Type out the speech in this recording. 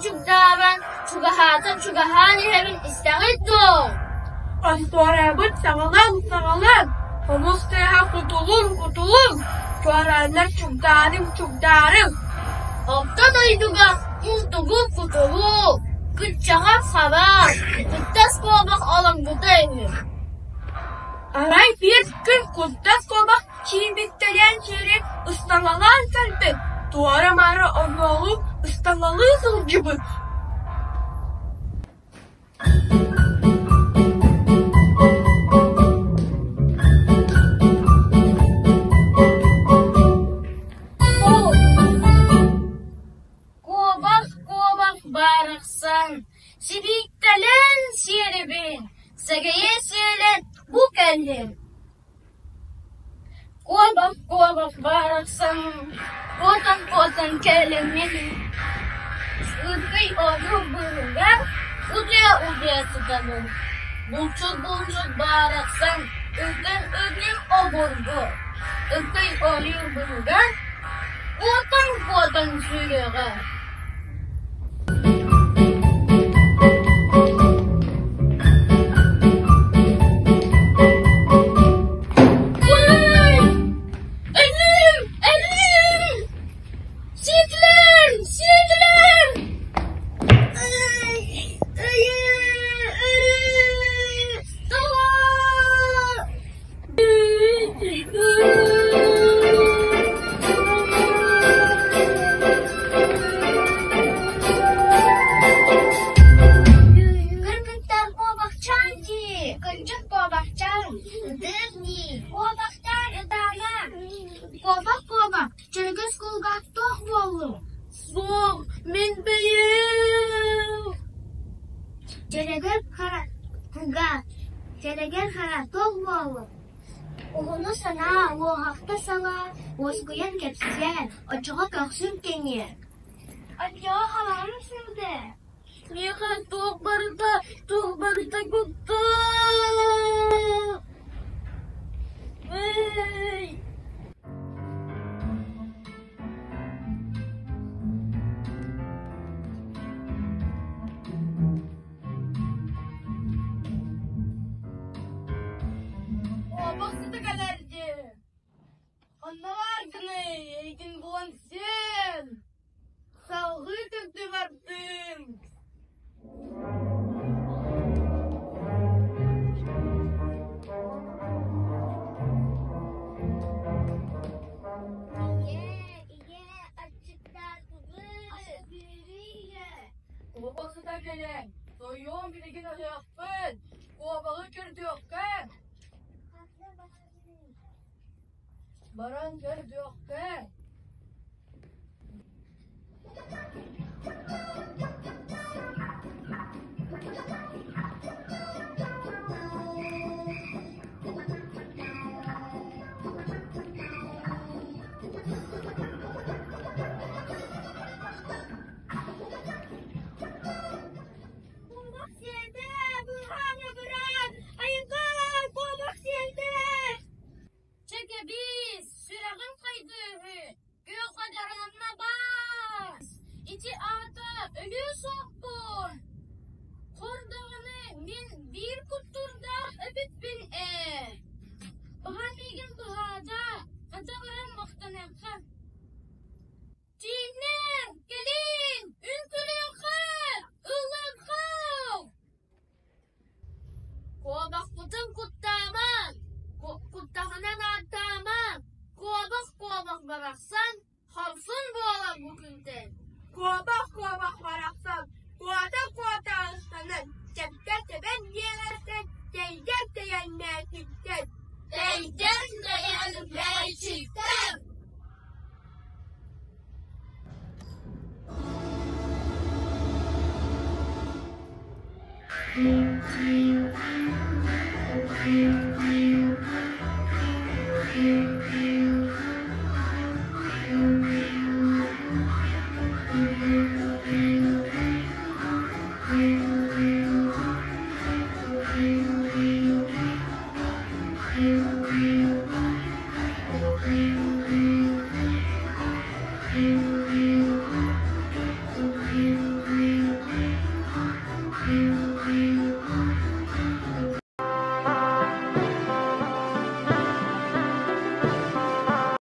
чугдааран, чугаһаатар чугаһаан иһэрин истэҕит дуо? Остуорабыт саҕалан саҕалан, хомус тыаһа кутулун кутулун, чуорааннар чугдаарыҥ чугдаарыҥ. Орто дойдуга мунтугу кутуруу, кыччаҕар хабаар, куттас куобах олоҥхото үһү. Арай биир күн куттас куобах киирбиттэрин сири ыстаҥалаан кэлбит, туора-маары оруолу ыстаҥалыы сылдьыбыт. Куобах, куобах барахсан, сибииктэлэн сиэрибин, сэгэйэ сиэлэн бу кэллим. Куобах, куобах барахсан, куотан-куотан кэлэммин, ыркый ойуур быыһыгар утуйа-утуйа сытабын. Булчут-булчут барахсан, ыргын-ыргын обургу, ыркый ойуур быыһыгар куотан-куотан сүүрүөҕэ. Өлүүм! Өлүүм! Сиэтилэр! Сиэтилэр! Кыргыттар куобахчаан дии, кырдьык куобахчаан, ытыыр дии, куобахтаан ытаама. Куобах куобах, чөргөс кулгаах туох буоллуҥ? Суох, мин бэйэм. Дьэрэгэр хара кулгаах, дьэрэгэр хара туох буоллуҥ? Уһуну санаа, уоһахта салаа, уоскуйан кэпсээ, оччоҕо көхсүҥ кэҥиэ. Оччоҕо хараҕым сылдьар. Миэхэ туох барыта куттал. Эй! Куобах сыта кэлэр дии. Ханна бааргыный, эйигин булан сиэн. Салҕыы төрдү бардым. Ийээ, ийээ, аччыктаатыбыт. Куобах сыта кэлэн, сойуом билигин аһыахпын, куобаҕы көрдүөххэ. Баран көрдүөххэ. Куобах сиэтэ, быыһааҥҥа быраат, айыҥха, куобах сиэтэ! Чэ кэбиис, сүрэҕиҥ хайдыыһы, күөх хадаранна баас! Ити аата өлүө суохпун! Хор даҕаны мин биир куттуурдаах эбиппин ээ! Баҕар миигин быһаата, хата баран махтаныахха. Тииҥнэр, кэлиҥ, үҥкүүлүөххэ, ыллыахха! Куобахпытын куттаамаҥ, куттаҕынан ааттаамаҥ, куобах-куобах барахсан, хорсун буолар бу күнтэн. Куобах-куобах барахсан, куота-куота ыстанан, тэптэ тэбэн биэрэртэн, тэйдэр тэйэн мээчиктэн. Тэйдэр тэйэн мээчиктэн.